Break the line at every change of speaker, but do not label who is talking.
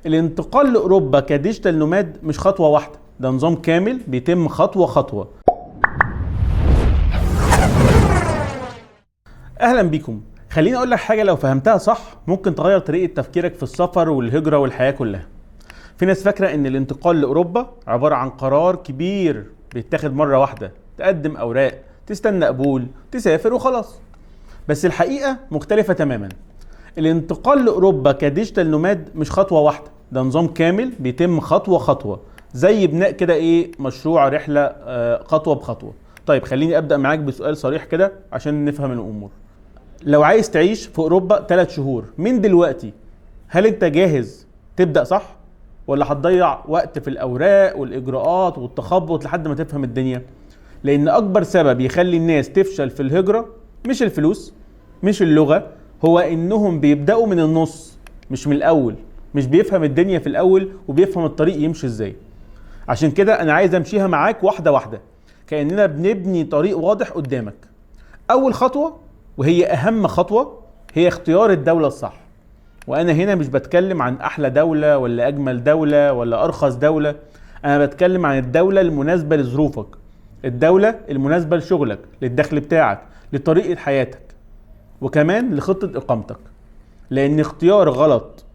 الانتقال لاوروبا ك digital nomad مش خطوة واحدة، ده نظام كامل بيتم خطوة خطوة. اهلا بيكم. خليني اقول لك حاجة لو فهمتها صح ممكن تغير طريقه تفكيرك في السفر والهجرة والحياة كلها. في ناس فاكره ان الانتقال لاوروبا عبارة عن قرار كبير بيتاخد مرة واحدة، تقدم اوراق، تستنى قبول، تسافر وخلاص. بس الحقيقة مختلفة تماما. الانتقال لاوروبا ك digital nomad مش خطوة واحدة، ده نظام كامل بيتم خطوة خطوة، زي بناء كده ايه مشروع رحله خطوة بخطوة. طيب خليني ابدا معاك بسؤال صريح كده عشان نفهم الامور. لو عايز تعيش في اوروبا 3 شهور من دلوقتي، هل انت جاهز تبدا صح؟ ولا هتضيع وقت في الاوراق والاجراءات والتخبط لحد ما تفهم الدنيا؟ لان اكبر سبب يخلي الناس تفشل في الهجرة مش الفلوس، مش اللغة، هو انهم بيبداوا من النص مش من الاول، مش بيفهم الدنيا في الاول وبيفهم الطريق يمشي ازاي. عشان كده انا عايز امشيها معاك واحدة واحدة، كاننا بنبني طريق واضح قدامك. اول خطوة وهي اهم خطوة هي اختيار الدولة الصح. وانا هنا مش بتكلم عن احلى دولة ولا اجمل دولة ولا ارخص دولة، انا بتكلم عن الدولة المناسبة لظروفك، الدولة المناسبة لشغلك، للدخل بتاعك، لطريقه حياتك، وكمان لخطة اقامتك. لان اختيار غلط